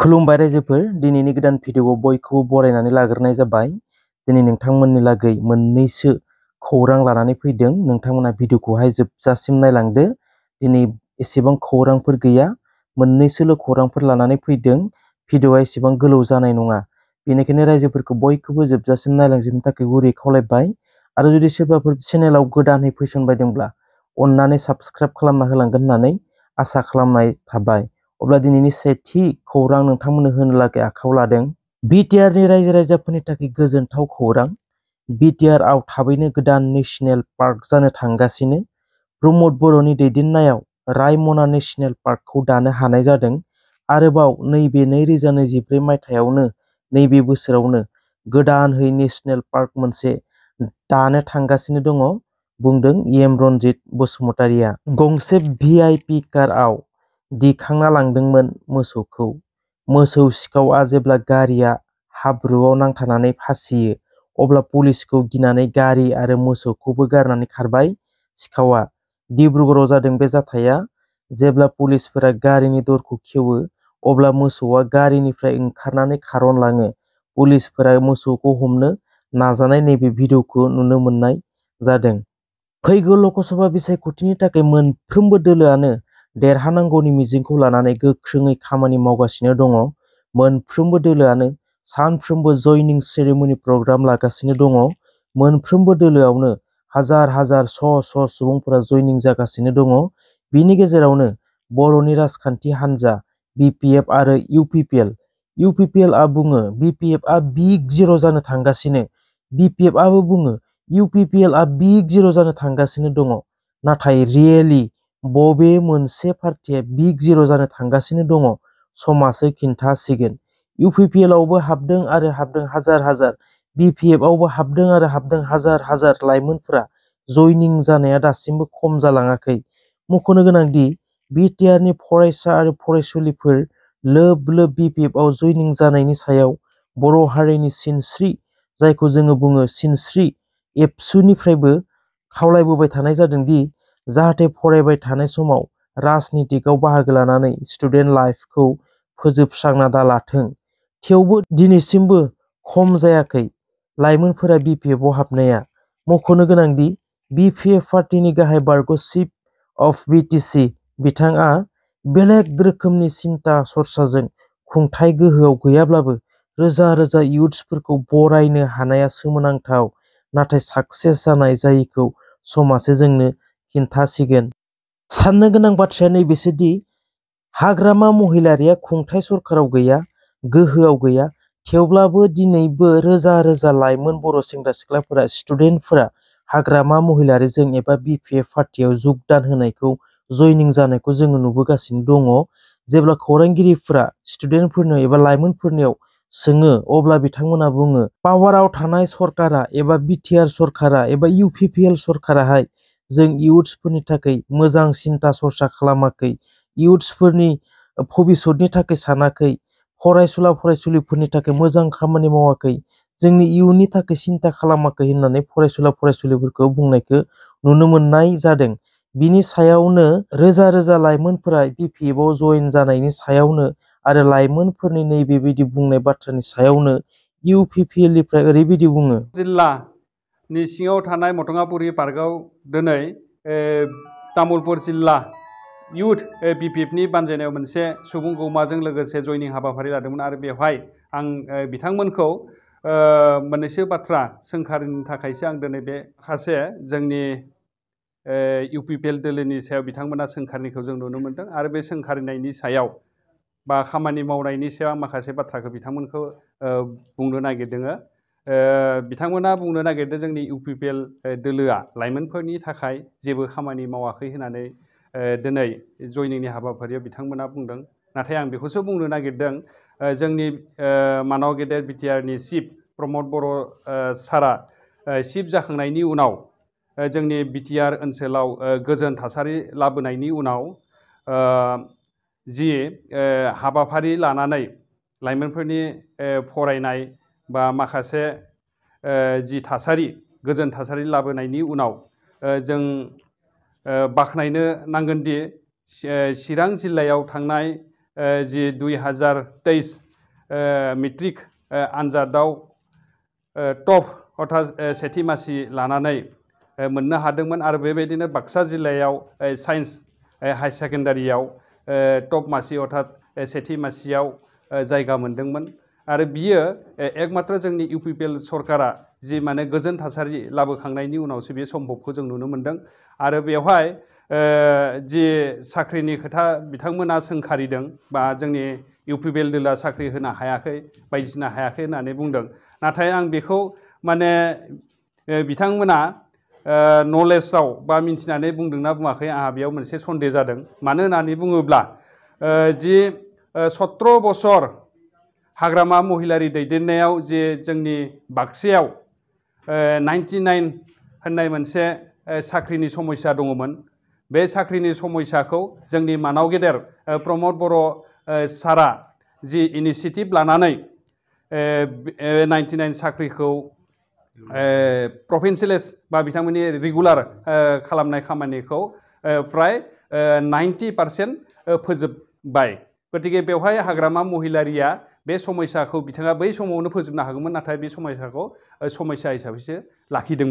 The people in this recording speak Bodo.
खुलुमबाय रायजोफोर, दिनैनि गोदान भिडिअआव बयखौबो बरायनानै लाग्रोनाय जाबाय। दिनै नोंथांमोननि लागै मोननैसो खौरां लानानै फैदों। नोंथांमोना भिडिअखौहाय जोबजासिम नायलांदो। दिनै एसेबां खौरांफोर गैया, मोननैसोल' खौरांफोर लानानै फैदों। भिडिअआ एसेबां गोलाव जानाय नङा। बेनिखायनो रायजोफोरखौ बयखौबो जोबजासिम नायलांजोबनो थाखाय गुरै खावलायबाय। आरो जुदि सोरबाफोर चेनेलाव गोदानै फैसनबायदोंब्ला अननानै साबस्क्राइब खालामना होलांगोन होननानै आसा खालामनाय थाबाय। अब्ला दिनैनि सेथि खौरां नोंथांमोननो होनो लागै आखायाव लादों। बिटिआरनि रायजो राजाफोरनि थाखाय गोजोनथाव खौरां। बिटिआरआव थाबैनो गोदान नेशनेल पार्क जानो थांगासिनो। प्रमद बर'नि दैदेननायाव रायमना नेशनेल पार्कखौ दानो हानाय जादों। आरोबाव नैबे 2024 मायथाइयावनो नैबे बोसोरावनो गोदानहै नेशनेल पार्क मोनसे दानो थांगासिनो दङ, बुंदों एम रनजित बसुमतारिया। गंसे भिआइपि कारआव दिखांना लांदोंमोन मोसौखौ। मोसौ सिखावआ जेब्ला गारिया हाब्रुआव नांथानानै फासियो, अब्ला पुलिसखौ गिनानै गारि आरो मोसौखौबो गारनानै खारबाय सिखावआ। डिब्रुगड़आव जादों बे जाथाया। जेब्ला पुलिसफोरा गारिनि दरखौ खेवो, अब्ला मोसौआ गारिनिफ्राय ओंखारनानै खारनलाङो। पुलिसफोरा मोसौखौ हमनो नाजानाय नैबे भिडिअखौ नुनो मोननाय जादों। फैगौ ल'कसभा बिसायख'थिनि थाखाय मोनफ्रोमबो दोलोआनो देरहानांगौनि मिजिंखौ लानानै गोख्रोङै खामानि मावगासिनो दङ। मोनफ्रोमबो दोलोआनो सानफ्रोमबो जयनिं सेरेमनि प्रग्राम लागासिनो दङ। मोनफ्रोमबो दोलोआवनो हाजार हाजार श' सुबुंफोरा जयनिं जागासिनो दङ। बिनि गेजेरावनो बर'नि राजखान्थि हान्जा बिपिएफ आरो इउपिपिएल। इउपिपिएलआ बुङो बिपिएफआ बिग जिर' जानो थांगासिनो। बिपिएफआबो बुङो इउपिपिएलआ बिग जिर' जानो थांगासिनो दङ। नाथाय रियेलि बबे मोनसे पार्टिया बिग जिर' जानो थांगासिनो दङ, समासो खिन्थासिगोन। इउपिपिएलआवबो हाबदों आरो हाबदों हाजार हाजार, बिपिएफआवबो हाबदों आरो हाबदों हाजार हाजार लाइमोनफोरा जयनिं जानाया दासिमबो खम जालाङाखै। मख'नो गोनांदि बिटिआरनि फरायसा आरो फरायसुलिफोर लोब लोब बिपिएफआव जयनिं जानायनि सायाव बर' हारिनि सिनस्रि, जायखौ जोङो बुङो सिनस्रि एबसुनिफ्रायबो खावलायबोबाय थानाय जादों दि जाहाथे फरायबाय थानाय समाव राजनितिकआव बाहागो लानानै स्टुडेन्ट लाइफखौ फोजोबस्रांना दालाथों। थेवबो दिनैसिमबो खम जायाखै लाइमोनफोरा बिपिएफआव हाबनाया। मख'नो गोनांदि बिपिएफ पार्टिनि गाहाय बारग' चिफ अफ बिटिसि बिथाङा बेलेग रोखोमनि सिन्था सरसाजों खुंथाय गोहोआव गैयाब्लाबो रोजा रोजा इयुथ्सफोरखौ बरायनो हानाया सोमोनांथाव। नाथाय साक्सेस जानाय जायैखौ समासो जोंनो खिन्थासिगोन। साननो गोनां बाथ्राया नैबेसो दि हाग्रामा महिलारिया खुंथाय सरकाराव गैया, गोहोआव गैया। थेवब्लाबो दिनैबो रोजा रोजा लाइमोन बर' सेंग्रा सिख्लाफोरा, स्टुडेन्टफोरा हाग्रामा महिलारिजों एबा बिपिएफ पार्टियाव जुगदान होनायखौ, जयनिं जानायखौ जोङो नुबोगासिनो दङ। जेब्ला खौरांगिरिफोरा स्टुडेन्टफोरनो एबा लाइमोनफोरनियाव सोङो, अब्ला बिथांमोना बुङो पावाराव थानाय सरकारा एबा बिटिआर सरकारा एबा इउपिपिएल सरकाराहाय जों इयुथ्सफोरनि थाखाय मोजां सिन्था सरसा खालामाखै, इयुथ्सफोरनि भबिसतनि थाखाय सानाखै, फरायसुला फरायसुलिफोरनि थाखाय मोजां खामानि मावाखै, जोंनि इयुननि थाखाय सिन्था खालामाखै होननानै फरायसुला फरायसुलिफोरखौ बुंनायखौ नुनो मोननाय जादों। बिनि सायावनो रोजा रोजा लाइमोनफोरा बिपिएफआव जयेन जानायनि सायावनो आरो लाइमोनफोरनि नैबेबायदि बुंनाय बाथ्रानि सायावनो इउपिपिएलनिफ्राय ओरैबायदि बुङो। जिल्लानि सिङाव थानाय मथंगापुरि पार्कआव दिनै तामुलपुर जिल्ला इयुथ बिपिएफनि बानजायनायाव मोनसे सुबुं गौमाजों लोगोसे जयनिं हाबाफारि लादोंमोन आरो बेवहाय आं बिथांमोनखौ मोननैसो बाथ्रा सोंखारिनो थाखायसो आं दिनै बे माखासे जोंनि इउपिपिएल दोलोनि सायाव बिथांमोना सोंखारिनायखौ जों नुनो मोनदों। आरो बे सोंखारिनायनि सायाव बा खामानि मावनायनि सायाव आं माखासे बाथ्राखौ बिथांमोनखौ बुंनो नागिरदों। बिथांमोना बुंनो नागिरदों जोंनि इउपिपिएल दोलोआ लाइमोनफोरनि थाखाय जेबो खामानि मावाखै होननानै दिनै जयनिंनि हाबाफारियाव बिथांमोना बुंदों। नाथाय आं बेखौसो बुंनो नागिरदों, जोंनि मानाव गेदेर बिटिआरनि चिफ प्रमद बर' सारआ चिफ जाखांनायनि उनाव जोंनि बिटिआर ओनसोलाव गोजोन थासारि लाबोनायनि उनाव जि हाबाफारि लानानै लाइमोनफोरनि फरायनाय बा माखासे जि थासारि, गोजोन थासारि लाबोनायनि उनाव जों बाख्नायनो नांगोनदि चिरां जिल्लायाव थांनाय जि 2023 मेट्रिक आनजादाव टप अर्थात सेथि मासि लानानै मोननो हादोंमोन आरो बेबायदिनो बाक्सा जिल्लायाव साइन्स हाई सेकेन्डारियाव टप मासि अर्थात सेथि मासियाव जायगा मोनदोंमोन आरो बियो एकमात्र जोंनि इउपिपिएल सरकारा जि माने गोजोन थासारि लाबोखांनायनि उनावसो बे सम्भबखौ जों नुनो मोनदों आरो बेवहाय जि साख्रिनि खोथा बिथांमोना सोंखारिदों बा जोंनि इउपिपिएल दोला साख्रि होनो हायाखै बायदिसिना हायाखै होननानै बुंदों नाथाय आं बेखौ माने बिथांमोना नलेजाव बा मिन्थिनानै बुंदोंना बुङाखै आंहा बेयाव मोनसे सन्देह जादों मानो होननानै बुङोब्ला जि 17 बोसोर हाग्रामा महिलारि दैदेननायाव जे जोंनि बाक्सायाव 99 होननाय मोनसे साख्रिनि समस्या दङमोन बे साख्रिनि समस्याखौ जोंनि मानाव गेदेर प्रमद बर' सारा जि इनिसियेटिभ लानानै 99 साख्रिखौ प्रभिन्सियेलाइज बा बिथांमोननि रेगुलार खालामनाय खामानिखौ फ्राय 90% फोजोबबाय गतिके बेवहाय हाग्रामा महिलारिया बे समस्याखौ बिथाङा बै समावनो फोजोबनो हागौमोन नाथाय बे समस्याखौ समस्या हिसाबैसो लाखिदों।